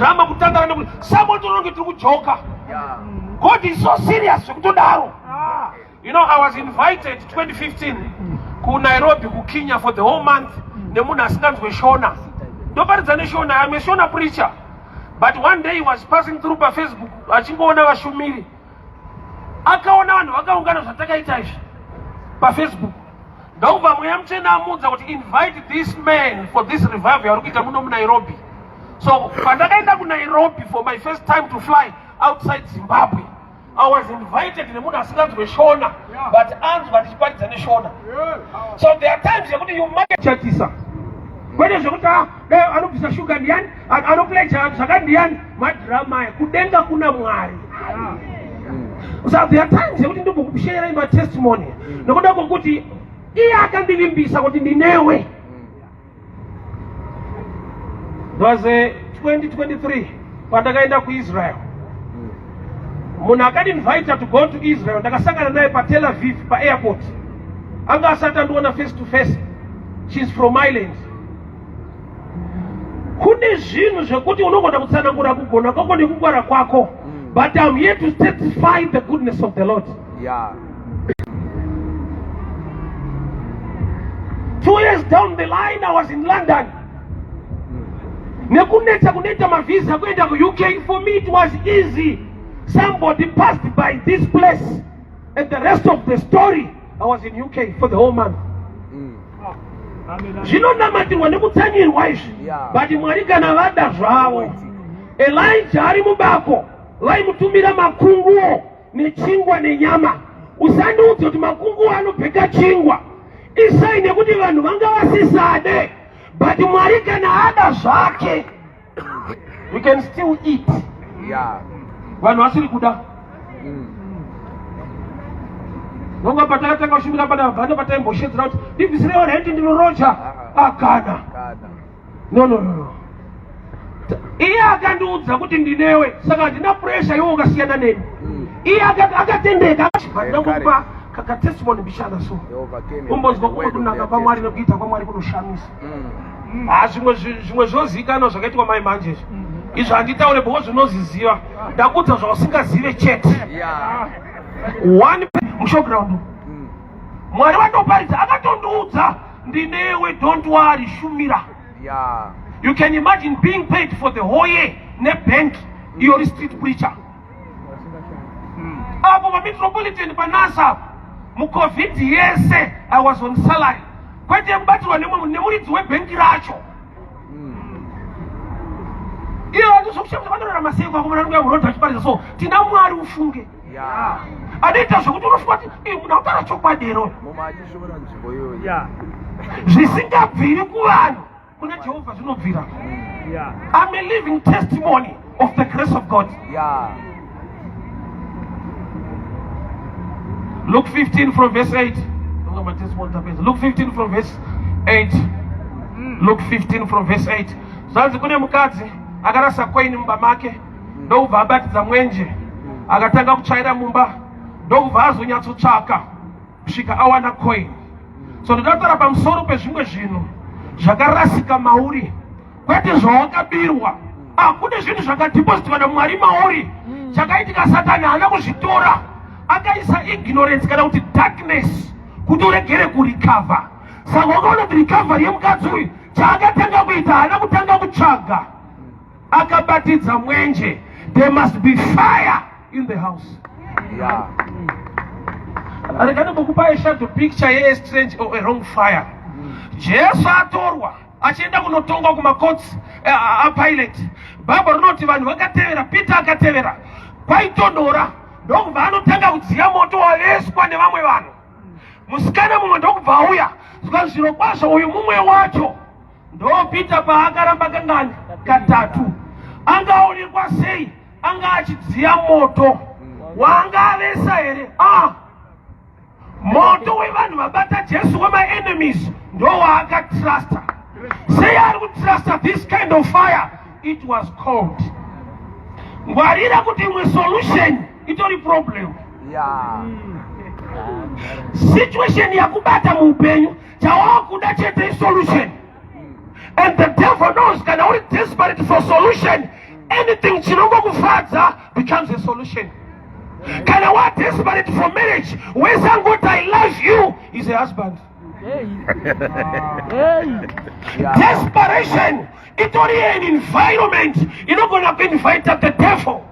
Drama kutandara nekuti someone tononge tiri kujoka. God is so serious zvekutodaro. You know, I was invited 2015 kuNairobi kuKenya for the whole month nemunhu asinganzwe Shona. Ndoparidza neShona, I'm a Shona preacher. But one day he was passing through paFacebook achingoona vashumiri. Akaona vanhu vakaungana zvatakaita izvi paFacebook. Ndokubva Mweya Mutsvene amuudza kuti invite this man for this revival yauri kuita muno muNairobi. So pandakaenda kuNairobi for my first time to fly outside Zimbabwe, I was invited nemunhu asinganzwe Shona but anzwa ndichiparidza neShona. So there are times yekuti you might chatisa kwete zvekuti ah, dai anobvisa shuga ndiyani anopleja zvakati ndiyani madrama aya kudenga kuna Mwari. So there are times yekuti ndimbokusherai matestimony nokuda kwokuti iye akandivimbisa kuti ndinewe. It was 2023 pandakaenda kuIsrael. Munhu akandinvita to go to Israel ndakasangana naye paTel Aviv paairport. Anga asati andiona face to face. She's from Ireland. Kune zvinhu zvekuti unogona kutsanangura kugona kwako nekungwara kwako. But I'm here to testify the goodness of the Lord. Yeah. 2 years down the line I was in London. Nekunetsa kunoita mavhisa kuenda kuUK for me it was easy. Somebody passed by this place and the rest of the story I was in UK for the whole month. Zvinonamatirwa nekutsanyirwa izvi. Yeah. But Mwari kana vada zvavo. Elijah ari mubako vaimutumira makunguo nechingwa nenyama. Usandiudze kuti makunguo anobheka chingwa. Isai nekuti vanhu vanga vasisade. But Mwari kana ada zvake, we can still eat. Yeah. Vanhu vasiri kuda. Nonga patakatanga kushumira pana vana pataimboshedzera kuti ndibvisirewo renti ndinoroja. Akana. Kana. No, no, no, no. Iye akandiudza kuti ndinewe, saka handina pressure iwe ukasiyana neni. Iye akatendeka. Handina kukupa kaka testimony mbichana so. They overcame him Umbonzwa by the kumwe word of kunaka their kwaMwari testimony. nekuita kwaMwari kunoshamisa. Ah, zvimwe zvimwe zvozikanwa zvakaitwa mai manje izvi. Izvi handitaure because zvinoziziva. Ndakudza zvausingazive chete. Yeah. One mushowground. Mwari vandoparidza akatondiudza ndinewe, don't worry, shumira. Yeah. You can imagine being paid for the whole year nebank iyo uri street preacher. Apo paMetropolitan paNASA muCovid yese I was on salary. Kwete kubatirwa nemuridzi webhenki racho. Iyo handizvokushamisa vanorarama sei vakomana vanouya muroad vachiparidza so tina Mwari ufunge. Yeah. Anoita zvekuti unofunga kuti "Eh, munhu akutaura chokwadi here uyu?" Mumwe achishora nzvimbo iyoyo. Yeah. Zvisingabviri kuvanhu kuna Jehovha zvinobvira. Yeah. I'm a living testimony of the grace of God. Yeah. Luke 15 from verse 8. Luke 15 from verse 8. Luke 15 from verse 8. Zvanzi kune mukadzi akarasa koini mumba make ndokubva abatidza mwenje akatanga kutsvaira mumba ndokubva azonyatsotsvaka kusvika awana coin. So ndoda kutaura pamusoro pezvimwe zvinhu zvakarasika mauri, kwete zvawakabirwa. Kune zvinhu zvakadhipositwa naMwari mauri. Chakaitika Satani haana kuzvitora, akaisa ignorance kana kuti darkness kuti uregere kurecover. Saka wakaona kuti recovery yemukadzi uyu chaakatanga kuita haana kutanga kutsvaga, akabatidza mwenje. There must be fire in the house. Yeah. Rega ndimbokupai a shadow picture ye strange or a wrong fire. Jesu atorwa achienda kunotongwa kumakotsi aPilate. Bhaibheri rinoti vanhu vakatevera, Peter akatevera. Kwaitonhora ndokubva anotanga kudziya moto waveswa nevamwe vanhu. Musikana mumwe ndokubva auya, zvikanzi zvirokwazvo uyu mumwe wacho. Ndo Peter paakaramba kangani? Katatu. Angaonekwa sei? Anga achidziya moto waanga avesa here? Moto wevanhu vabata Jesu wemaenemies ndo waakatrusta. Sei ari kutrusta this kind of fire? It was cold. Ngwarira kuti imwe solution itori problem. Yeah. Situation yakubata muupenyu chawakuda chete isolution. And the devil knows kana uri desperate for solution, Anything chinongokufadza becomes a solution. Kana wa desperate for marriage, wese angoti I love you is a husband. Hey. Hey. Desperation itori an environment inogona kuinvita the devil.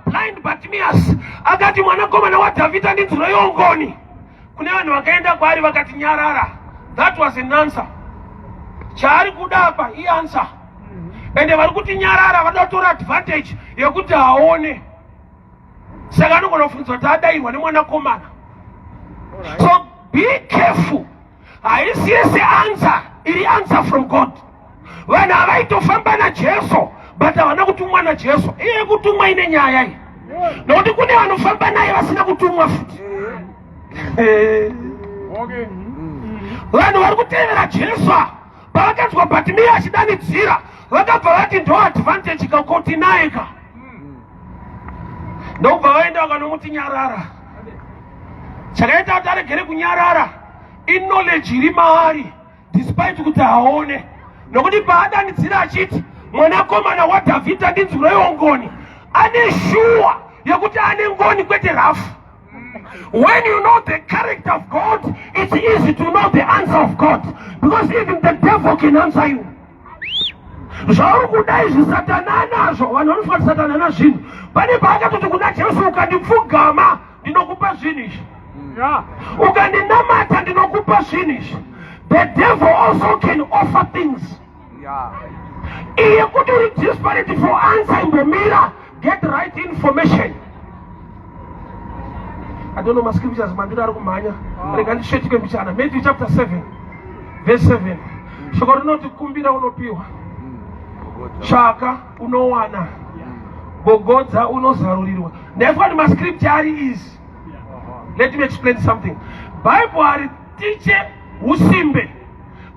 Blind Bartimaeus akati mwanakomana waDhavhidha ndinzwireiwo ngoni. Kune vanhu vakaenda kwaari vakati nyarara. That was an answer. Chaari kuda apa ianswer. Ende vari kuti nyarara vada kutora advantage yekuti aone. Saka anogona kufungidzwa kuti adairwa nemwanakomana. So be careful. Haisi yese answer iri answer from God. Vanhu havaitofamba naJesu but havana kutumwa naJesu. Iye kutumwa ine nyaya iyi, nokuti kune vanofamba naye vasina kutumwa futi. Vanhu vari kutevera Jesu pavakanzwa Bhatimiya achidanidzira, vakabva vati ndo advantage kakoti naye ka, ndokubva vaenda vakanomuti nyarara. Chakaita kuti aregere kunyarara iknowledge iri maari, despite kuti haone, nokuti paadanidzira achiti mwanakomana waDhavhidha ndinzwireiwo ngoni, ane shuwa yekuti ane ngoni kwete rafu. When you know the character of God, it's easy to know the answer of God, because even the devil can answer you. Zvauri kuda izvi, Satani anazvo. Vanhu vanofunga kuti Satani ana zvinhu. Pane paakatoti kuna Jesu, ukandipfugama ndinokupa zvinhu izvi, ukandinamata ndinokupa zvinhu izvi. The devil also can offer things. Iye kuti uri desperate for answer, imbomira, get right information. I don't know, mascriptures mandiri ari kumhanya, rega ndisvetike mbichana. Matthew chapter 7 verse 7, shoko rinoti kumbira unopiwa, tsvaka unowana, gogodza unozarurirwa. Ndaifunga kuti mascripture ari easy. Let me explain something. Bible haritiche usimbe,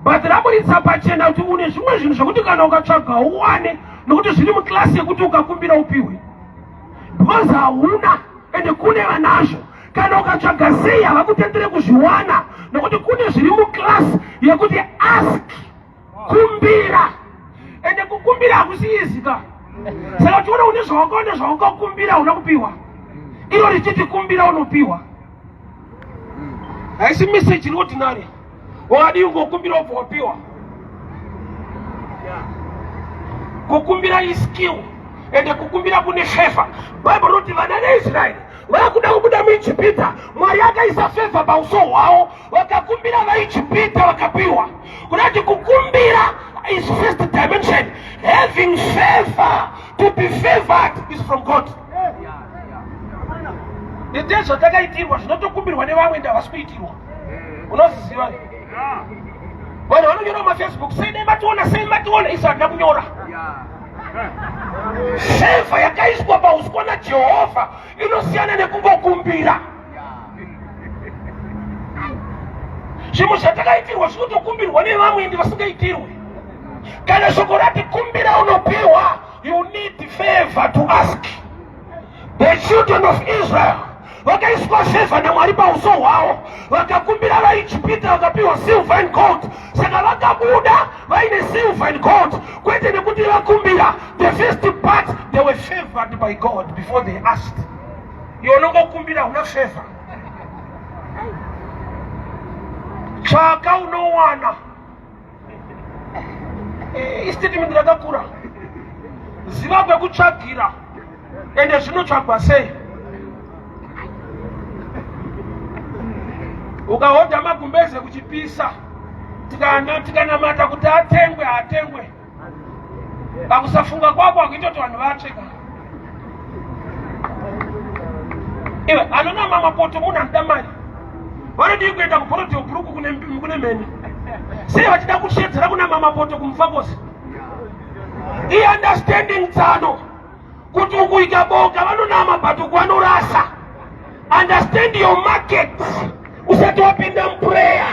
but raburitsa pachena kuti une zvimwe zvinhu zvekuti kana ukatsvaga uwane, nokuti zviri muclass yekuti ukakumbira upiwe, because hauna ende kune vanazvo. Kana ukatsvaga sei havakutendere kuzviwana, nokuti kune zviri muclass yekuti ask, kumbira. Ende kukumbira hakusi easy ka. Saka uchiona une zvawakaona zvawakakumbira hauna kupiwa, iro richiti kumbira unopiwa, haisi message iri ordinary. Wakadii ungokumbira ubva wapiwa? Kukumbira iskill, ende kukumbira kune favor. Bhaibheri rinoti vana veIsraeri vakuda kubuda muIjipita, Mwari akaisa favor pauso hwavo, vakakumbira vaIjipita vakapiwa. Kunati kukumbira is first dimension. Having favor, to be favored is from God. Ndite zvatakaitirwa zvinotokumbirwa nevamwe, ndavasi kuitirwa. Unoziziva, vanhu vanonyora mumafacebook, sei dai mationa, sei mationa, isu hatina kunyora. Favor yakaiswa pauswa naJehovha inosiyana nekungokumbira. Zvimwe zvatakaitirwa zvinotokumbirwa nevamwe ende vasingaitirwi. Kana shoko rati kumbira unopiwa, you need favor to ask. The children of Israel vakaiswa favor naMwari pauso hwavo, vakakumbira vaIjipita vakapiwa silver and gold. Saka vakabuda vaine silver and gold, kwete nekuti vakumbira. The first part, they were favored by God before they asked. Iwe unongokumbira, huna favor. Tsvaka unowana. Istatement rakakura. Ziva kwekutsvagira ende zvinotsvagwa sei. Ukahodha magumbeze kuchipisa, tikanamata kuti atengwe, haatengwe. Pakusafunga kwako hakuita kuti vanhu vatsveka. Iwe anonama mapoto, munhu anoda mari, vanodii kuenda kuBorrowdale Brooke kune mheni? Sei vachida kushedzera kunama mapoto kuMufakose? Iunderstanding tsano kuti ukuika boka vanonama, but uku vanorasa. Understand your market usati wapinda muprayer.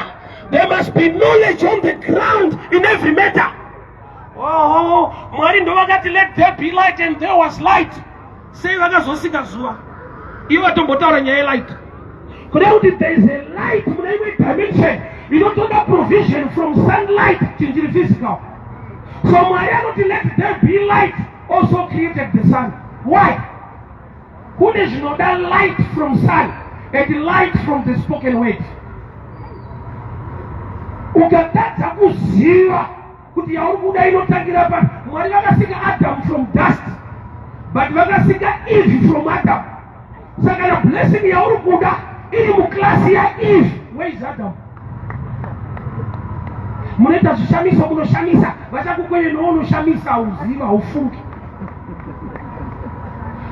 There must be knowledge on the ground in every matter. Oh, Mwari ndo vakati, "Let there be light," and there was light. Sei vakazosika zuva ivo vatombotaura nyaya yelight? Kuda kuti there is a light mune imwe dimension inotoda provision from sunlight, chinhu chiri physical. So Mwari anoti let there be light also created the sun. Why? Kune zvinoda light from sun and light from the spoken word. Ukatadza kuziva kuti yauri kuda inotangira papi, Mwari vakasika Adam from dust, but vakasika Eve from Adam. Saka kana blessing yauri kuda iri muklasi yaEve, where is Adam? Munoita zvishamiso, munoshamisa, vachakukwenenoo unoshamisa, hauziva, haufungi.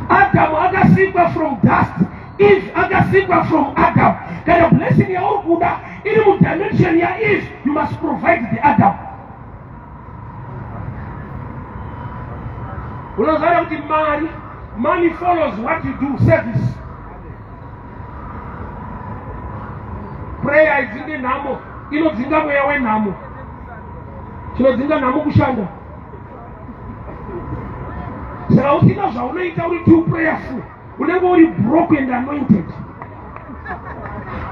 Adamu akasikwa from dust, Eve akasikwa from Adam. Kana blessing yauri kuda iri mudimension yaEve, you must provide the Adam. Unoziva kuti mari, money follows what you do, service. Prayer haidzinge nhamo, inodzinga mweya wenhamo. Chinodzinga nhamo kushanda. Saka usina zvaunoita uri too prayerful, unenge uri broke and anointed.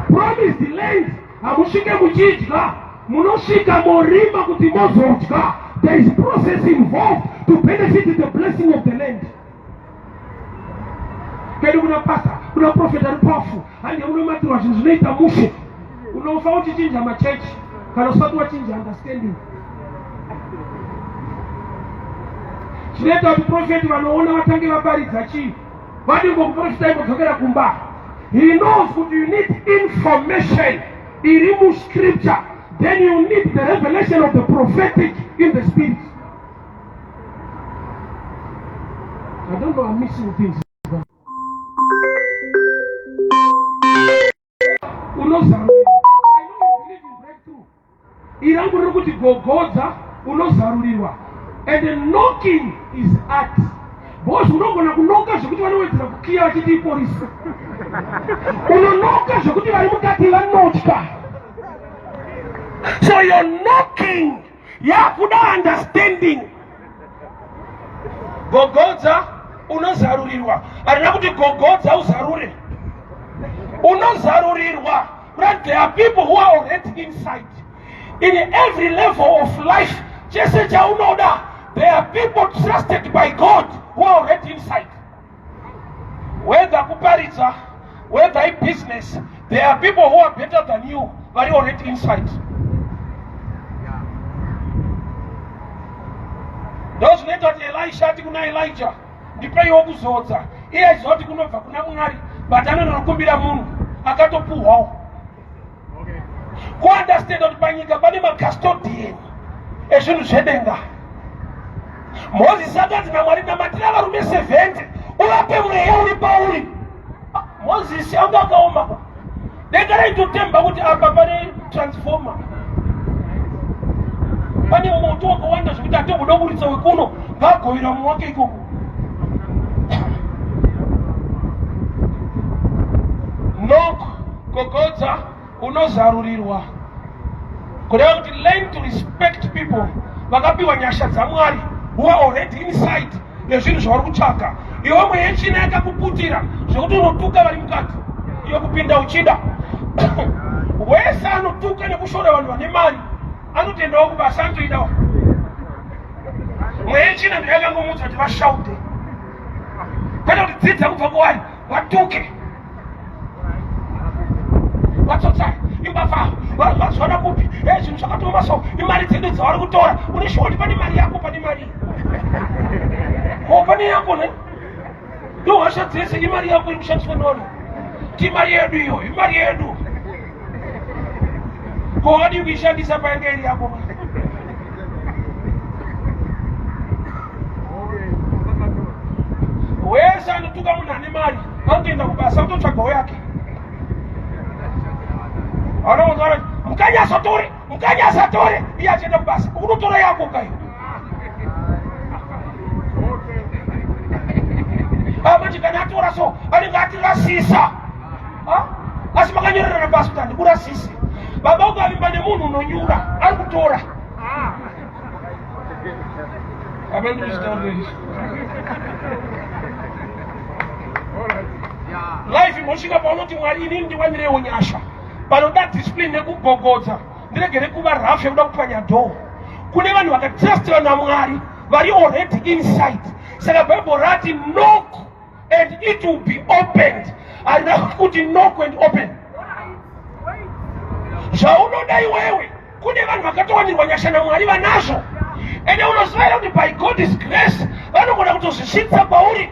Promised land hamusvike muchidya, munosvika morima kuti mozodya. There is process involved to benefit the blessing of the land. Kedu kuna pastor, kuna prophet ari powerful, hande unomatirwa zvinhu zvinoita mushe. Unofa uchichinja machechi kana usati wachinja understanding. Chinoita kuti prophet vanoona vatange vaparidza chii? Vadii ngokuprofita imbodzokera kumba. He knows kuti you need information iri muscripture, then you need the revelation of the prophetic in the spirit. I don't know, I'm missing things. Unozarurirwa. I know you believe in breakthrough. Irangu riri kuti gogodza unozarurirwa. And the knocking is art. Because unogona kunoka zvekuti vanowedzera kukiya vachiti ipolisi. Unonoka zvekuti vari mukati vanotya. So your knocking yakuda understanding. Gogodza unozarurirwa. Harina kuti gogodza uzarure. Unozarurirwa. But there are people who are already inside. In every level of life, chese chaunoda, there are people trusted by God who are already inside. Whether kuparidza, whether in business, there are people who are better than you, vari already inside. Ndozvinoita kuti Elisha ati kuna Elijah, ndipeiwo kuzodza. Iye achiziva kuti kunobva kuna Mwari, but anonokumbira munhu akatopuhwawo. Kuunderstand kuti panyika pane macustodian ezvinhu zvedenga. Mozisi akanzi naMwari, namatira varume 70 uvape mweya uri pauri. Mozisi anga akaoma. Denga raitotemba kuti apa pane transformer, pane moto wakawanda zvekuti atomboda kuburitsa wekuno, ngaagovera mumwe wake ikoko. Knock, gogodza, unozarurirwa. Kureva kuti learn to respect people vakapiwa nyasha dzaMwari who are already inside nezvinhu zvauri kutsvaga. Iwe mweya yetsvina yakakuputira zvekuti unotuka vari mukati, iwe kupinda uchida. Wese anotuka nekushora vanhu vane mari anotendawo kubasa, anotoidawo. Mweya yetsvina ndiyo yakangomuudza kuti vashaude, kwete kuti dzidza kubva kuwari vatuke vatsotsai imbavha vazviona kupi e zvinhu zvakatooma so imari dzedu dzavari kutora. Une shuwa kuti pane mari yako, pane mari ko pane yako ne ndohasha dzese imari yako iri kushandiswa nevanhu ti imari yedu iyo, imari yedu ko wadii kuishandisa painge iri yako? Wese anotuka munhu ane mari anotoenda kubasa kutotsvagawo yake. Anoonzwa mukanyasatore, mukanyasatore, iye achienda kubasa ukunotora yako kai. Manje kana atora so anenge atirasisa, asi makanyorerana pasi kuti handikurasisi. Baba, ukavimba nemunhu unonyura ari kutora. Life imosvika paunoti Mwari, inini ndiwanirewo nyasha panoda discipline nekugogodza, ndiregere kuva rafu yekuda kupwanya dhoo. Kune vanhu vakatrustwa naMwari vari already inside. Saka Bible rati knock and it will be opened. Harina kuti knock and open. Zvaunoda iwewe kune vanhu vakatowanirwa nyasha naMwari vanazvo, ende unoziva here kuti by God's grace vanogona kutozvisvitsa kwauri.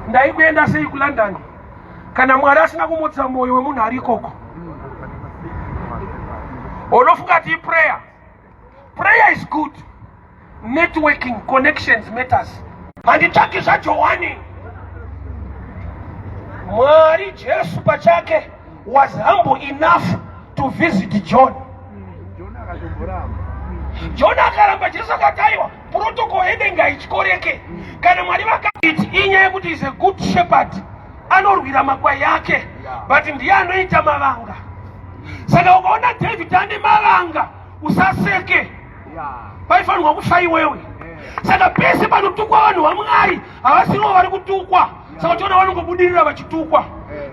Ndaikuenda sei kuLondon kana Mwari asina kumutsa mwoyo wemunhu ari ikoko? Unofunga ti prayer, prayer is good, networking connections matters. Handitsvaki zvaJohani. Mwari Jesu pachake was humble enough to visit John. John akaramba, Jesu akati aiwa, protocol yedenga haityoreke. Kana Mwari vakati inyaya yekuti is a good shepherd, anorwira makwai ake, but ndiye anoita mavanga. Saka ukaona David ane mavanga usaseke, paifanirwa kufa iwewe. Saka pese panotukwa vanhu vaMwari havasirivo vari kutukwa. Saka uchiona vanongobudirira vachitukwa,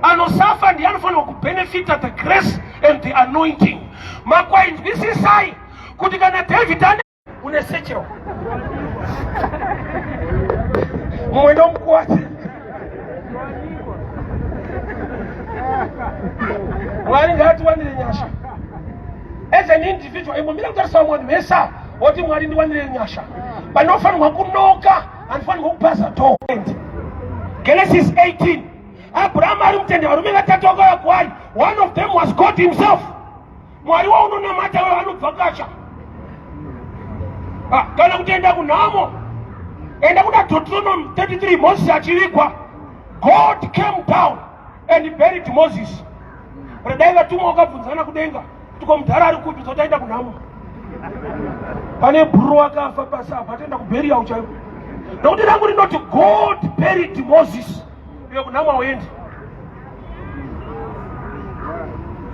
anosafa ndiye anofanirwa kubenefita the grace and the anointing. Makwai, nzwisisai kuti kana David ane une sechero mumwe ndomukuwadza. Mwari ngaatiwanire nyasha as an individual. Imbomira kutarisa vamwe vanhu vese woti Mwari ndiwanire nyasha. Panofanirwa kunoka, anofanirwa kupaza door. Genesis 18, Abraham ari mutende, varume vatatu vakauya kwaari. One of them was God himself. Mwari waunonamata wewe anobvakacha. Ah, kana kuti enda kunhamo, enda kuna Deuteronomy 33, Moses achivigwa, God came down and buried Moses. Dai vatumwa wakabvunzana kudenga kuti ko mudhara ari kupi, zotaenda kunhamo pane bhuru akafa pasi apa, atoenda kuburial chaiko, nokuti rangu rinoti God buried Moses. Iwe kunhamo hauendi.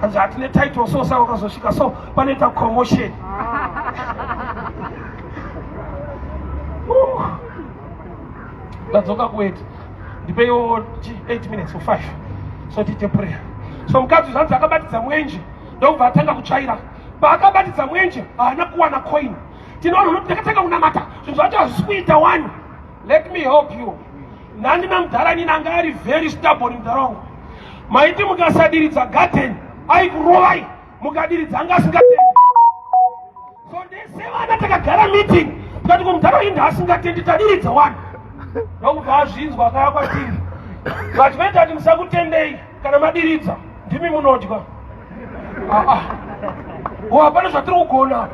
Hanzi hatine title, so saka ukazosvika so panoita commotion. Ndadzoka kuweti, ndipeiwo 8 minutes or 5 so tiite prayer. So mukadzi zvanzi akabatidza mwenje ndokubva atanga kutsvaira. Paakabatidza mwenje haana kuwana coin. Tinoona unoti ndakatanga kunamata, zvinhu zvacho hazvisi kuita one. Let me help you. Ndandina mudhara nini anga ari very stubborn. Mudhara wangu, maiti mukasadiridza garden aikurovai, mukadiridza anga asingatendi. So ndese vana takagara meeting tikati kumudhara uyu ndaasingatendi, tadiridza one. Ndokubva azvinzwa, akaya kwatiri vati vaita kuti musakutendei, kana madiridza ndimi munodya. Aa, o hapana zvatiri kugona.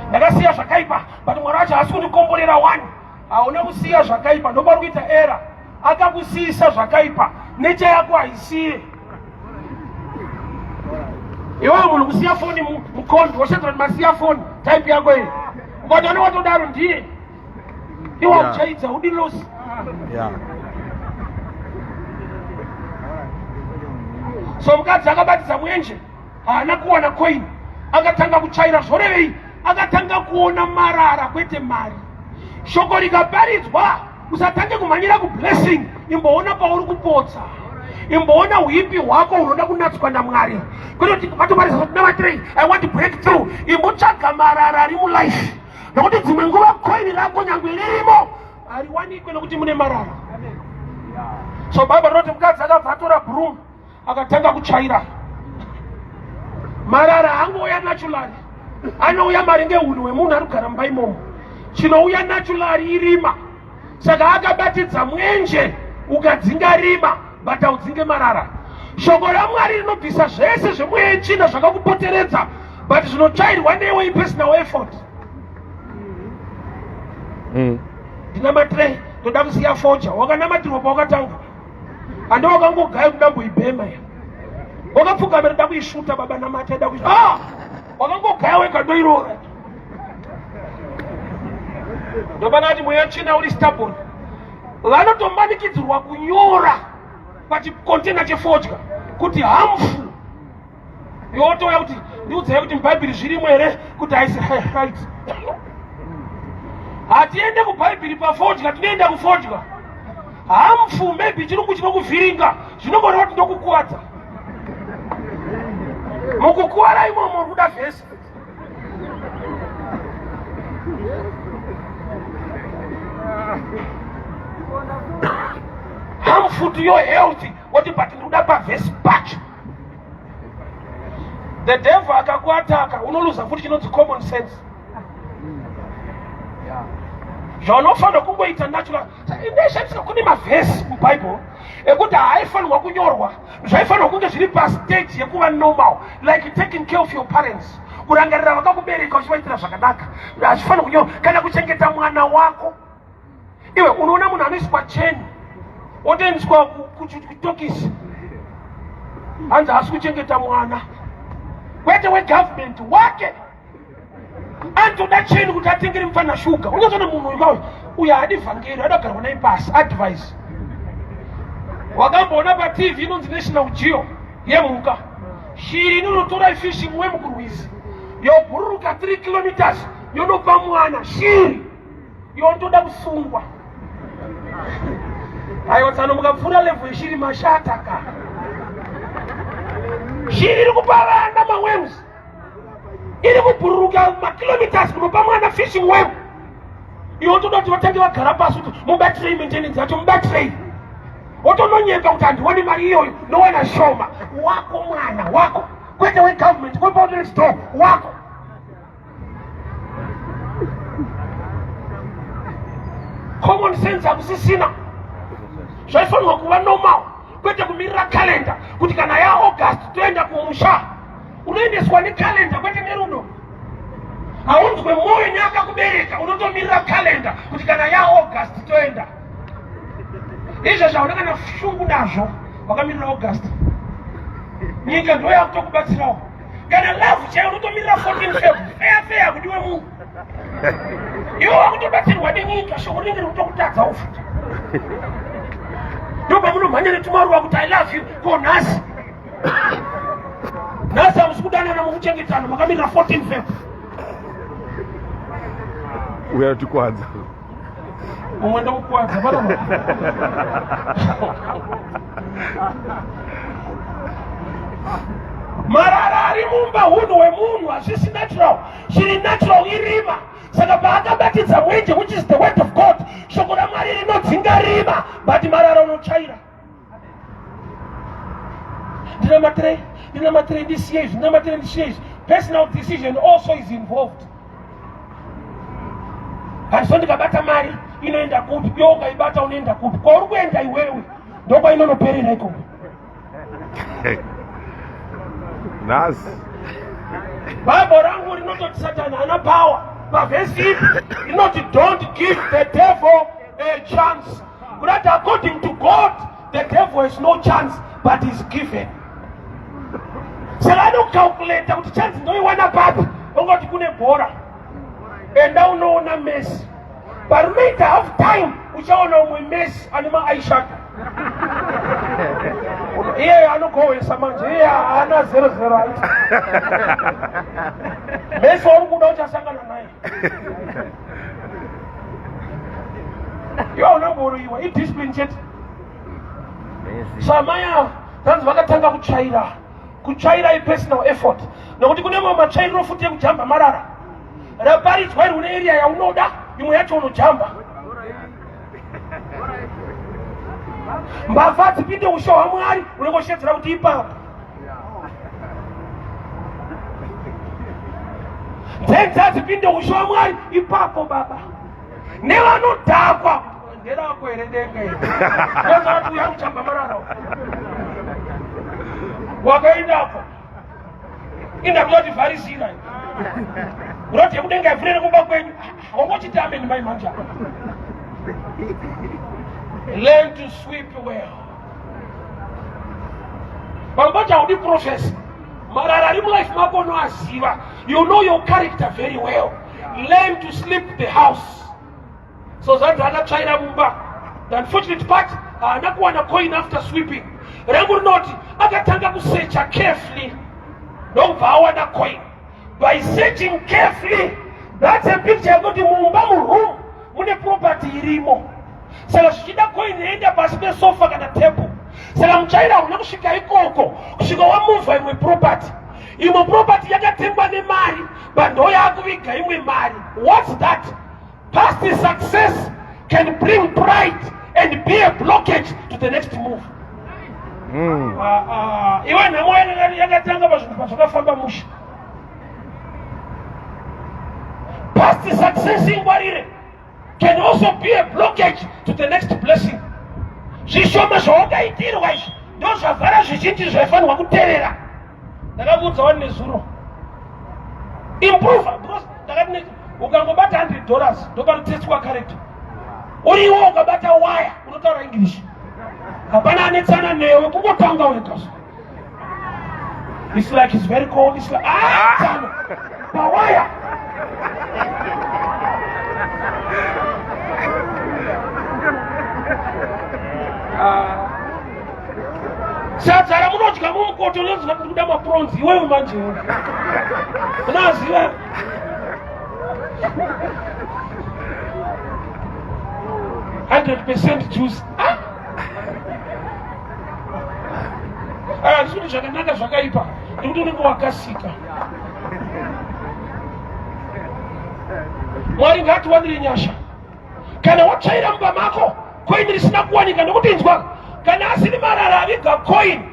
Ndakasiya zvakaipa but Mwari wacho haasi kundikomborera one. Hauna kusiya zvakaipa, ndopauri kuita era. Akakusiyisa zvakaipa, necha yako haisiye iwewe. Munhu kusiya foni mukombi, woshedzera kuti masiya foni, type yako iyi ukatoona watodaro ndiye iwe. Uchaidza udilosi. So mukadzi akabatidza mwenje haana kuwana coin, akatanga kutsvaira. Zvorevei? Akatanga kuona marara kwete mari. Shoko rikaparidzwa, usatange kumhanyira kublessing. Imboona pauri kupotsa, imboona uipi hwako hunoda kunatswa naMwari, kwete kuti vatoparidza kuti namatirei, I want breakthrough. Imbotsvaga marara ari mulife, nokuti dzimwe nguva coin rako nyangwe ririmo hariwanikwe nokuti mune marara. So Bible rinoti mukadzi akabva atora broom akatanga kutsvaira. Marara angouya naturally, anouya maringe unhu hwemunhu ari kugara mumba imomo. Chinouya naturally irima. Saka akabatidza mwenje ukadzinga rima, but haudzinge marara. Shoko raMwari rinobvisa zvese zvemweya tsvina zvakakupoteredza, but zvinotsvairwa newe ipersonal effort. Ndinamatire, ndoda kusiya fodya. Wakanamatirwa pawakatanga? Handi wakangogaya kuda mboibhema ya wakapfugamira da kuisvuta? Baba namata da kuisvuta. Ah! Wakangogaya wega, ndoirora. Ndopana ati mweya tsvina uri stubborn. Vanotomanikidzirwa kunyora pachikontena chefodya kuti harmful. Yotouya kuti ndiudzai kuti mubhaibheri zvirimo here kuti haisi right. Hatiende kubhaibheri pafodya, tinoenda kufodya. Harmful maybe chirungu chinokuvhiringa, zvinongoreva kuti ndokukuvadza. Mukukuvara imomo uri kuda vhesi. Harmful to your health, woti but ndikuda pavhesi pacho. The devil akakuataka unoluza futi chinonzi common sense. Zvaunofanira kungoita natural. Ndeshandisa kune mavhesi muBible ekuti haaifanirwa kunyorwa, zvaifanirwa kunge zviri pastage yekuva normal, like taking care of your parents, kurangarira vakakubereka uchivaitira zvakanaka. Hazvifaniri kunyorwa, kana kuchengeta mwana wako. Iwe unoona munhu anoiswa cheni otoendeswa kutokisi, hanzi haasi kuchengeta mwana, kwete wegovernment wake anotoda cheni kuti atengere mupfana shuga. Unotoona munhu uyu kauyu uyu haadi vhangeri, ada kugarwa naye pasi advice. Wakamboona patv inonzi National Geo yemhuka, shiri inonotora fishing worm kurwizi, yobhururuka 3 kilometers yonopa mwana shiri, yotoda kusungwa. Aiwa tsano, mukapfuura level yeshiri mashata ka. Shiri iri kupa vana maworms, iri kubhururuka makilometers kunopa mwana fishing worm, iwe toda kuti vatange vagara pasi kuti mubatirei maintenance yacho, mubatirei. Wotononyepa kuti handioni mari iyoyo, nowana shoma. Wako mwana wako, kwete wegovernment, kwepa next door wako. Common sense hakusisina. Zvaifanirwa kuva normal, kwete kumirira calendar kuti kana yaAugust toenda kumusha. Unoendeswa nekalenda, kwete nerudo. Haunzwe mwoyo neakakubereka, unotomirira kalenda kuti kana yaAugust toenda. Izvezvi hauna kana shungu nazvo, wakamirira August. Nyika ndo yakutokubatsirawo. Kana love chaiyo unotomirira 14 Feb, feya feya kudiwe munhu. Iwe wakutobatsirwa nenyika, shoko rinenge rikutokutadza ufuti. Ndopamunomhanya netumaruva kuti I love you. Ko nhasi nhasi hamusi kudanana, mukuchengetana, makamirira 14 Feb. Uya tikwadza. Umwe ndokukwadza pano. Marara ari mumba hunhu hwemunhu, hazvisi natural. Chiri natural irima. Saka paakabatidza mwenje, which is the word of God, shoko raMwari rinodzinga rima, but marara unotsvaira. Ndinamatirei, ndinamatirei, ndisiye izvi, ndinamatirei, ndisiye izvi. Personal decision also is involved. Handiso ndikabata mari inoenda kupi? Iwe ukaibata unoenda kupi? Kwauri kuenda iwewe ndokwainonoperera ikoko. Nhasi Bible rangu rinototi Satani haana power. Pavhesi ipi rinoti don't give the devil a chance? Kurati according to God the devil has no chance, but is given. Saka anocalculata kuti chance ndoiwana papi. Ongoti kune bhora, enda unoona Messi. Parinoita half time uchaona umwe Messi ane maaishadow, iye anogohwesa manje, iye haana 00 aiti. Messi wauri kuda uchasangana naye. Iwe unongoroiwa, idiscipline chete. Samai ava zanzi vakatanga kutsvaira. Kutsvaira ipersonal effort, nokuti kune mamwe matsvairiro futi ekujamba marara. Raparidzwa iri, une area yaunoda, imwe yacho unojamba. Mbavha dzipinde ushe hwaMwari, unenge uchitedzera kuti ipapo dzenza dzipinde ushe hwaMwari ipapo. Baba nevanodhakwa, nderako here denga iri? Ozati uya kuchamba marara wakaendako, inda kunotivharisira roti yekudenga ivhurere kumba kwenyu. Wangochiti amen mai manja. Learn to sweep well. Pambacho haudi prophecy. Marara ari mulife mako unoaziva. You know your character very well. Learn to sweep the house. So zvanzi akatsvaira mumba. The unfortunate part, haana kuwana coin after sweeping. Rangu rinoti akatanga kusearcha carefully, ndokubva awana coin by searching carefully. That's a picture yekuti mumba muroom. mune property irimo. Saka zvichida coin yaenda pasi pesofa kana table. Saka muchaira hauna kusvika ikoko kusvika wamuvha imwe property. Imwe property yakatengwa nemari but ndo yakuviga imwe mari. What's that? Past success can bring pride and be a blockage to the next move. Ah, ah, iwe nhamo yakatanga pazvinhu pazvakafamba mushe. Past success ingwarire can also be a blockage to the next blessing. Zvishoma zvawakaitirwa izvi ndozvavhara zvizhinji zvaifanirwa kuterera. Ndakakuudza wani nezuro. Improve because ndakati ukangobata 100 dollars ndopanotestwa character. Uriwo ukabata waya unotaura English. Hapana anetsana newe kungotanga wega. It's like it's very cold. It's like ah, pawaya. Ah. Sadza ramunodya mumukoto unoziva kuti kuda mapronzi iwewe manje unoziva 100% juice. Ah! Handisi kuti zvakanaka zvakaipa, nekuti unenge wakasika. Mwari ngaatiwanire nyasha. Kana watsvaira mumba mako koini risina kuwanika, nekuti inzwa, kana asiri marara aviga koini,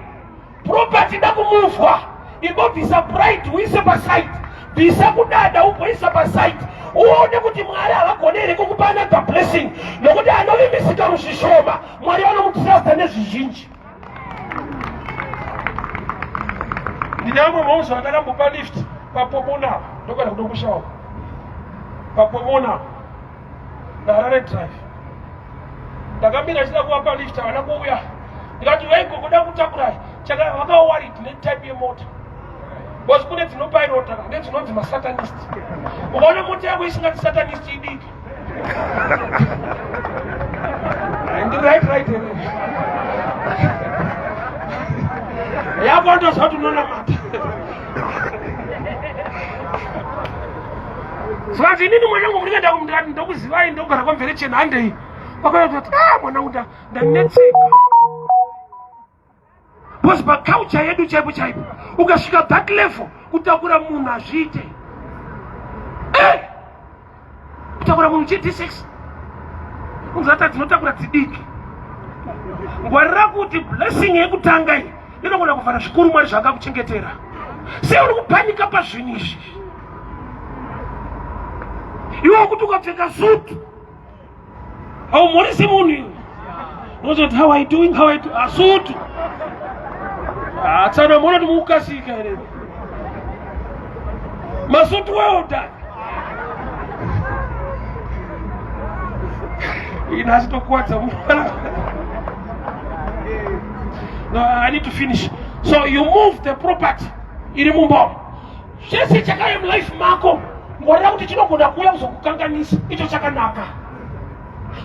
property ida kumuvwa, imbobvisa pride uise paside, bvisa kudada umboisa paside, uone kuti Mwari havagone here kukupa another blessing, nokuti anovimbisika muzvishoma Mwari vanomutrasta nezvizhinji. Ndine amwe mauzo andakambopa lift paPomona, ndogara kudokushawa paPomona naHarare Drive. Ndakamira achida kuvapa lift, havana kuuya. Ndikati vaigogoda kutakurai, vakawarid netype yemota because kune dzinopairota nedzinonzi masatanist. Ukaona mota yako isingati satanist idiki ndiri right right here yako ndoziva kuti unonamata. Zvikanzi inini mwanangu murikuenda kumndikati ndokuzivai ndogara kwamverechena handei. Vakaita kuti ah mwanangu ndanetseka. Because paculture yedu chaipo chaipo ukasvika that level kutakura munhu hazviite. Hey! Kutakura munhu GD6 unzata dzinotakura dzidiki. Ngwarira kuti blessing yekutanga iyi inogona kuvhara zvikuru Mwari zvaakakuchengetera. Sei uri kupanika pazvinhu izvi? Iwe kuti ukapfeka sutu haumhorisi munhu iwe. Unozoti how are you doing? How are you doing? Asutu. Ah, tsana muona kuti mukukasika here? Masutu well done. Inhasi tokuwadza munhu. No, I need to finish. So you move the property iri mumba umu. Chese chakauya mulife mako ngwarira kuti chinogona kuuya kuzokukanganisa. Icho chakanaka.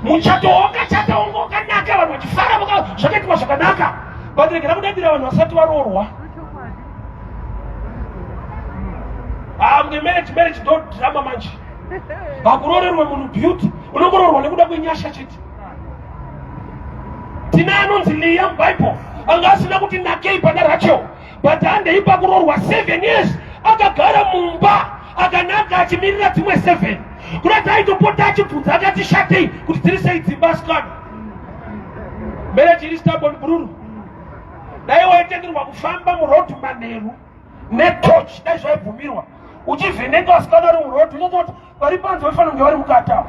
Muchato wakachata wanga wakanaka, vanhu vachifara, zvakaitwa zvakanaka, but regera kudadira vanhu vasati varoorwa. Ah, mune marriage, marriage ndo drama manje. Hakuroorerwe munhu beauty, unongoroorwa nekuda kwenyasha chete. Tine anonzi Leah muBible, anga asina kuti nakei pana Rachel, but handei pakuroorwa 7 years akagara mumba akanaka achimirira dzimwe 7. Kurati aitopota achibvunza akati shatei kuti dziri sei dzimba asikana. Marriage iri stubborn bruru. Dai waitenderwa kufamba muroad manheru netoch, dai zvaibvumirwa uchivheneka vasikana vari muroad, unototi vari panze vaifanira kunge vari mukati avo.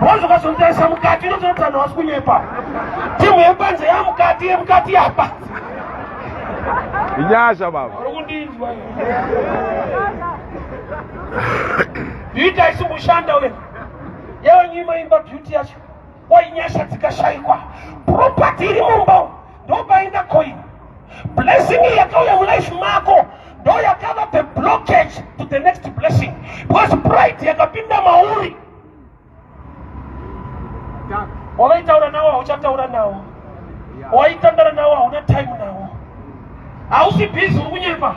Wazokazonzarisa mukati unototi vanhu havasi kunyepa. Timu yepanze yamukati, yemukati yapanze. Inyasha baba. Uri kundinzwa? Beauty haisi kushanda wena. Yawanyima imba beauty yacho. Wainyasha dzikashaikwa. Property iri mumba umu ndopaenda coin. Blessing iyi yakauya mulife mako ndo yakava the blockage to the next blessing, because pride yakapinda mauri. Wavaitaura nawo hauchataura nawo, waitandara nawo hauna time nawo, hausi busy, uri kunyepa.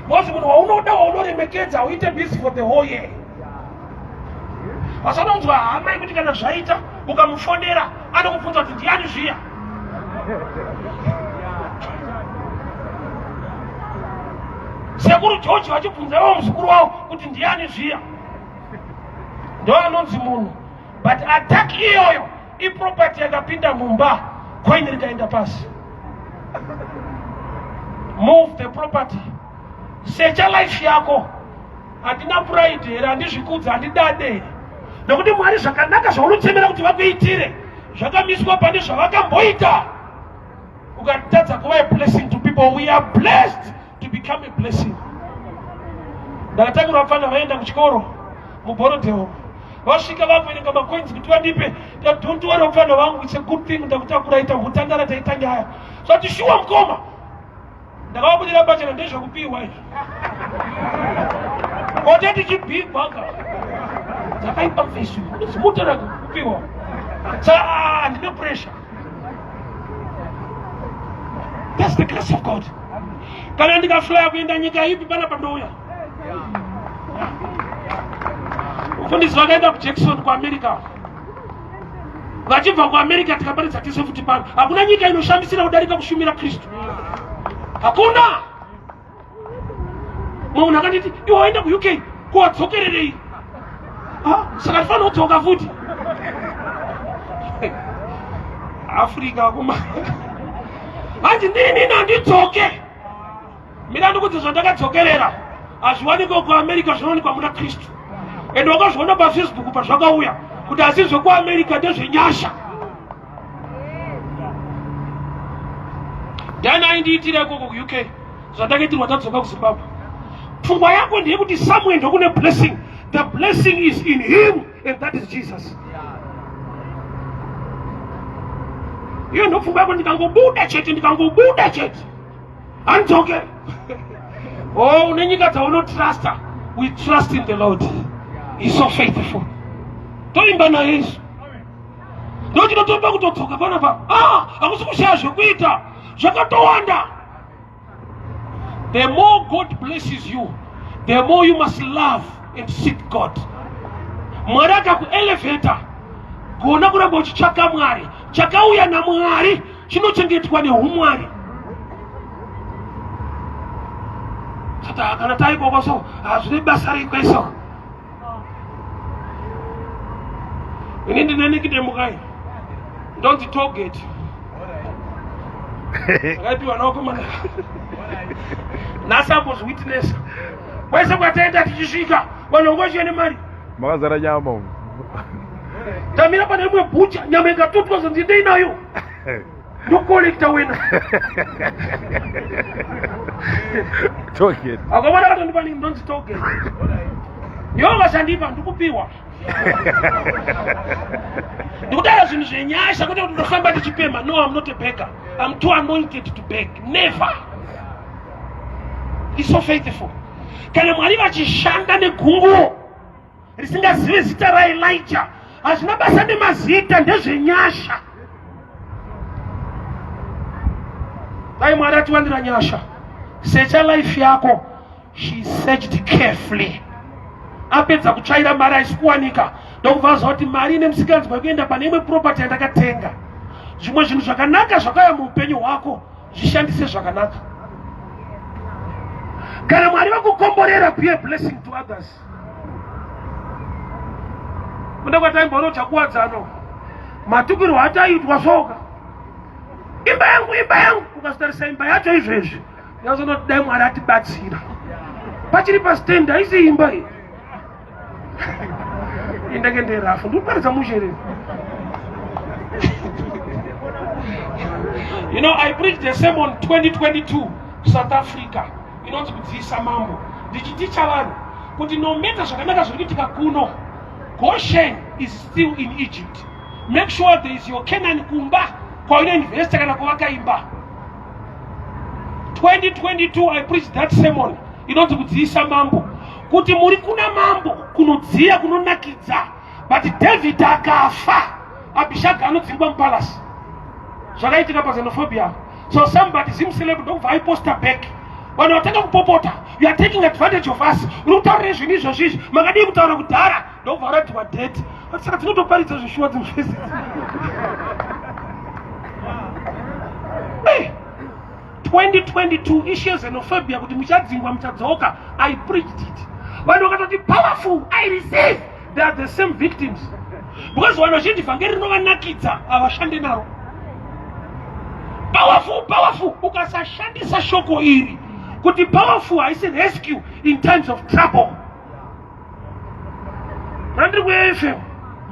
Because munhu waunoda waunoremekedza hauite busy for the whole year. Wasanonzwa hama yekuti kana zvaita ukamufonera anokubvunza kuti ndiani zviya. Sekuru George vachibvunza ivo muzukuru wavo kuti ndiani zviya. Ndo anonzi munhu. But attack iyoyo iproperty yakapinda mumba coin rikaenda pasi. Move the property. Secha life yako. Handina pride here, handizvikudzi, handidade here. Nekuti Mwari zvakanaka zvaunochemera kuti vakuitire zvakamiswa pane zvavakamboita. Ukatadza kuva a blessing to people, we are blessed to become a blessing. Ndakatangirwa vapfana vaenda kuchikoro muBorodeo. Vasvika vakuverenga macoins kuti vandipe. Don't worry mupfana wangu, it's a good thing ndakutakura ita hutandara taita nyaya. Zvati shuwa mukoma. Ndakavabudira pachena ndezvekupiwa izvi. Kote tichibhigwa ka. Dzakaipa mfesi unozimutora kupiwa. Sa handina pressure. That's the grace of God. Kana ndikaflya kuenda nyika ipi panapa ndouya. Mufundisi vakaenda kuJackson kuAmerica. Vachibva kuAmerica tikaparidza tese futi pano. Hakuna nyika inoshamisira kudarika kushumira Kristu. Hakuna. Mumwe munhu akanditi iwe waenda kuUK ko wadzokererei? Ah, saka tifanira kudzoka futi. Africa kuma. Hanzi ndini handidzoke. Mira ndikudze zvandakadzokerera hazviwanikwe kuAmerica zvinowanikwa muna Kristu. And wakazviona paFacebook pazvakauya kuti asi zvekuAmerica ndezvenyasha. Dani aindiitira ikoko kuUK zvandakaitirwa tadzoka kuZimbabwe. Pfungwa yako ndeyekuti somewhere ndokune blessing. The blessing is in him and that is Jesus. Iyo ndopfungwa yako, ndikangobuda chete, ndikangobuda chete handidzoke. Oh, une nyika dzaunotrasta. We trust in the Lord. He's so faithful. Toimba naye isu. Ndochinotomba kutodzoka panapa. Ah, hakusi kushaya zvekuita. Zvakatowanda. The more God blesses you, the more you must love and seek God. Mwari akakuelevheta, gona kuramba uchitsvaka Mwari. Chakauya naMwari chinochengetwa nehumwari. Saka kana taikoko so hazvine basa reikweso. Ini ndine nikidemukai ndonzi tollgate. Ndakaipiwa nawakomana. Nhasi ambozviwitnessa. Kwese kwataenda tichisvika vanhu vangochiya nemari. Makazara nyama umu. Tamira pane imwe bhucha nyama ikatutwa zvonzi ndei nayo. Ndokolekta wena. Tollgate. Akomana katondipa ndonzi tollgate. Iwe ukasandipa ndikupiwa. Ndikutaura zvinhu zvenyasha kwete kuti ndofamba ndichipemha. No, I'm not a beggar. I'm too anointed to beg. Never. He's so faithful. Kana Mwari vachishanda negunguo risingazive zita raElijah, hazvina basa nemazita, ndezvenyasha. Dai Mwari atiwanira nyasha. Secha life yako. She searched carefully. Apedza kutsvaira mari haisi kuwanika, ndokubva aziva kuti mari ine musikanzwa yekuenda pane imwe property yandakatenga. Zvimwe zvinhu zvakanaka zvakauya muupenyu hwako zvishandise zvakanaka. Kana Mwari vakukomborera, be a blessing to others. Kunda kwataimbonocha kuwadzano matukirwo ataiitwa soka imba yangu, imba yangu, ukazotarisa imba yacho izvezvi Yazonoti dai Mwari atibatsira. Pachiri pastand haisi imba iyi. Indenge nderafu ndikuparidza mushe here. You know, I preached a sermon 2022 South Africa inonzi kudziisa mambo, ndichiticha vanhu kuti no matter zvakanaka zviri kuitika kuno, Goshen is still in Egypt. Make sure there is your Canaan kumba kwaunoinvesta kana kuvaka imba. 2022 I preached that sermon inonzi kudziisa mambo, kuti muri kuna mambo kunodziya kunonakidza, but David akafa Abishag anodzingwa mupalasi. Zvakaitika paxenophobia. So somebody Zim celeb ndokubva aiposta back. Vanhu vatanga kupopota, you are taking advantage of us. Uri kutaurira zvinhu izvozvo izvi, makadii kutaura kudhara? Ndobva waratiwa date. Saka dzinotoparidza zvishuwa dzimufesi. Hey, 2022 issue xenophobia kuti muchadzingwa muchadzoka. I preached it. Vanhu vakatoti powerful, I receive. They are the same victims. Because vanhu vazhinji vhangeri rinovanakidza havashande naro. Powerful, powerful. Ukasashandisa shoko iri kuti powerful haisi rescue in times of trouble. Ndandiri kuAFM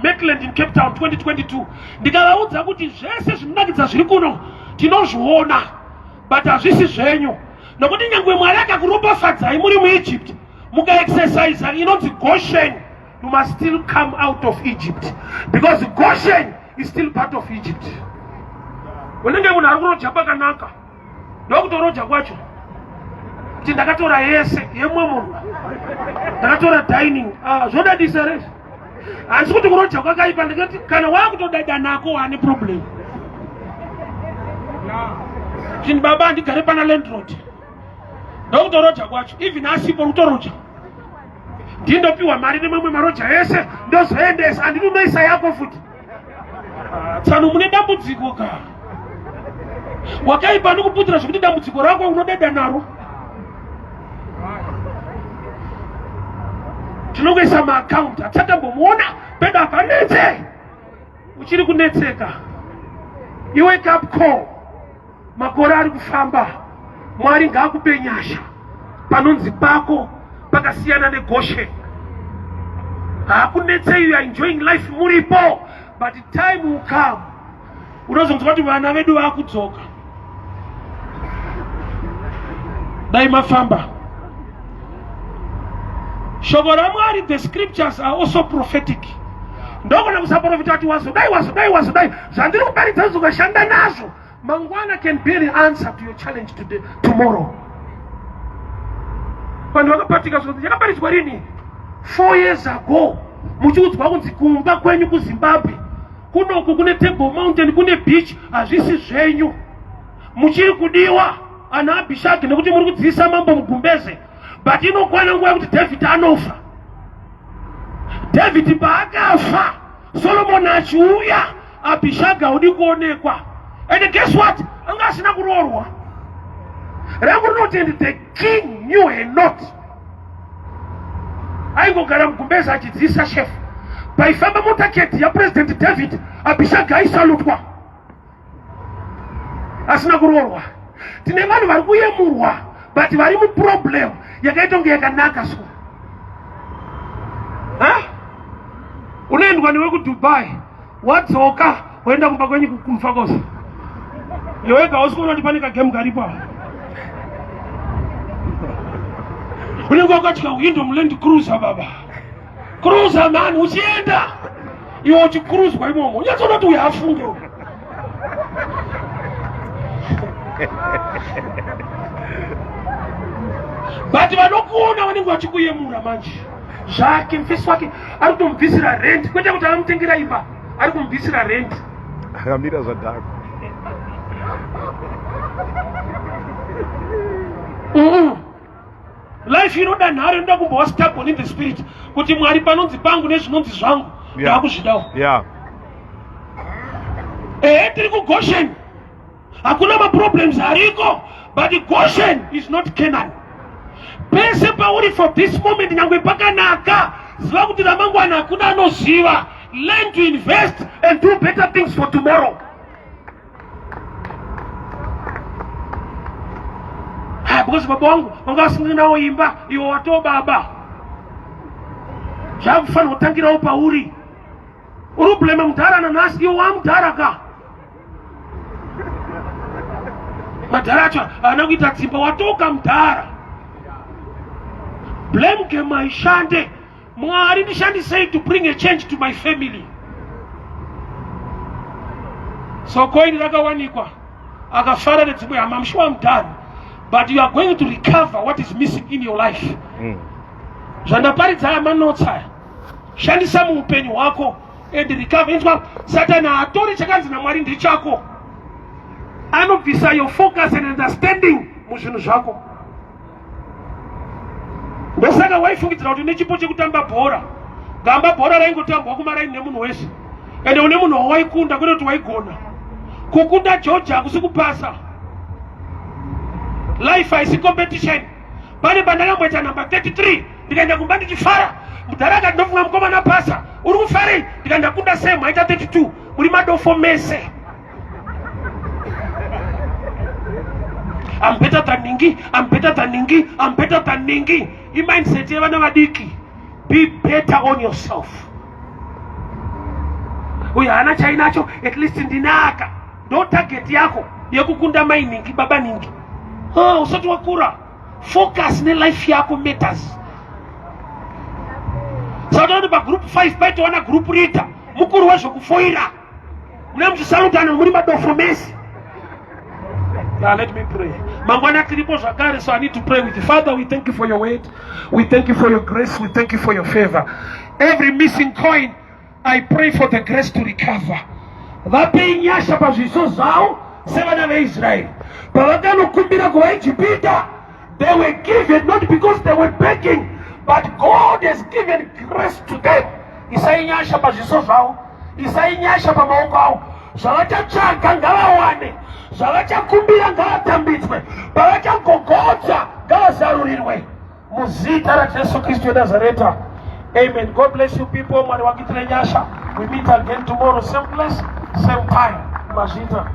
Maitland in Cape Town 2022 ndikavaudza kuti zvese zvinonakidza zviri kuno tinozviona but hazvisi zvenyu nokuti nyangwe Mwari akakuropafadzai muri muEgypt mukaexercisa inonzi Goshen, you must still come out of Egypt because Goshen is still part of Egypt. Unenge munhu ari kuroja pakanaka ndokutoroja kwacho kuti ndakatora yese yemwe munhu, ndakatora dining. Ah, zvodadisa rezi handisi kuti kuroja kwakaipa, ndikati kana wakutodada nako wane problem. Chinhu baba handigare pana landlord, ndokutoroja kwacho even asipo kutoroja ndindopiwa mari nemamwe maroja ese ndozoendesa, handidi unoisa yako futi. Tsano mune dambudziko ka wakaipa nokuputira zvekuti dambudziko rako unodada naro. Tinongoisa maakaunti hatichatambomuona pedu hapanetse, uchiri kunetseka iwe. Up call, makore ari kufamba. Mwari ngaakupe nyasha. Panonzi pako pakasiyana neGoshen, haakunetsei, you are enjoying life muripo, but time will come unozonzwa kuti vana vedu vaakudzoka. Dai mafamba. Shoko raMwari, the scriptures are also prophetic. Ndogona kusaprofita kuti wazodai, wazodai, wazodai. Zvandiri kuparidza zvikashanda nazvo mangwana can be the answer to your challenge today, tomorrow. Vanhu vakapatika zvinonzi yakaparidzwa rini? 4 years ago muchiudzwa kunzi kumba kwenyu kuZimbabwe kunoku kune Table Mountain, kune beach, hazvisi zvenyu, muchiri kudiwa ana Abhishagi nekuti muri kudziisa mambo mugumbeze. But inokwana nguva yekuti David anofa. David paakafa, Solomon achiuya, Abhishagi haudi kuonekwa. And guess what, anga asina kuroorwa. Rangu rinoti, and the king knew her not. Aingogara mugumbezi achidziisa shefu. Paifamba motorcade yaPresident David, Abhishagi aisalutwa asina kuroorwa. Tine vanhu vari kuyemurwa but vari muproblem yakaita kunge yakanaka. So ha unoendwa newe kuDubai, wadzoka woenda kumba kwenyu kuMufakose, iwega hausi kuona kuti pane kagemu karipo apa. Unenge wakatya hwindo muLand Cruiser, baba, cruiser man, uchienda iwe uchikuruzwa imomo, unyatsoona kuti uyu afunge uyu. But vanokuona vanenge vachikuyemura manje. Zvake mufesi wake ari kutomubvisira rent, kwete kuti akamutengera imba, ari kumubvisira rent. Akamira zvadhako. Life inoda nharo, inoda kumbova stubborn in the spirit kuti Mwari, panonzi pangu nezvinonzi zvangu ndakuzvidawo. Ehe, tiri kuGoshen, hakuna maproblems ariko, but Goshen is not Canaan. Pese pauri for this moment, nyangwe pakanaka, ziva kuti ramangwana hakuna anoziva. Learn to invest and do better things for tomorrow. Ha, because baba wangu vanga vasinginawo imba, iwe watoo baba, zvakufanira kutangirawo pauri. Uri kublema mudhara nanhasi, iwe wamudhara ka. Madhara acho haana kuita dzimba, watoka mudhara. Blame game haishande. Mwari ndishandisei to bring a change to my family. So coin rakawanikwa, akafara nedzimwe hama. I'm sure I'm done, but you are going to recover what is missing in your life. Zvandaparidza aya manotsi aya, shandisa muupenyu hwako and recover. Inzwa, Satani haatori chakanzi naMwari ndechako. Anobvisa your focus and understanding muzvinhu zvako. Ndosaka waifungidzira kuti une chipo chekutamba bhora. Gamba bhora raingotambwa kumaraini nemunhu wese. Ende une munhu wawaikunda kwete kuti waigona. Kukunda George hakusi kupasa. Life haisi competition. Pane pandakamboita number 33 ndikaenda kumba ndichifara. Mudhara akati ndofunga mukomana pasa. Uri kufarei? Ndikaenda kunda same aita 32. Muri madofo mese. I'm better than Ningi, I'm better than Ningi, I'm better than Ningi. Imindset yevana vadiki. Be better on yourself. Uyu haana chainacho, at least ndinaka. Ndo target yako yekukunda mai Ningi, baba Ningi. Oh, usati wakura. Focus nelife yako matters. Saka pa group 5 paitowana group leader mukuru wezvekufoira. Mune muchisalutana muri madofo mese. Now let me pray. Mangwana tiripo zvakare, so I need to pray with you. Father, we thank you for your word. We thank you for your grace. We thank you for your favor. Every missing coin, I pray for the grace to recover. Vapei nyasha pazviso zvavo sevana veIsraeri. Pavakanokumbira kuvaIjipita, they were given not because they were begging, but God has given grace to them. Isai nyasha pazviso zvavo, isai nyasha pamaoko avo. Zvavachatsvaga ngavawane, zvavachakumbira ngavatambidzwe, pavachagogodza ngavazarurirwe. Muzita raJesu Kristu weNazareta. Amen. God bless you people. Mwari wakuitire nyasha. We meet again tomorrow, same place, same time. Mazvita.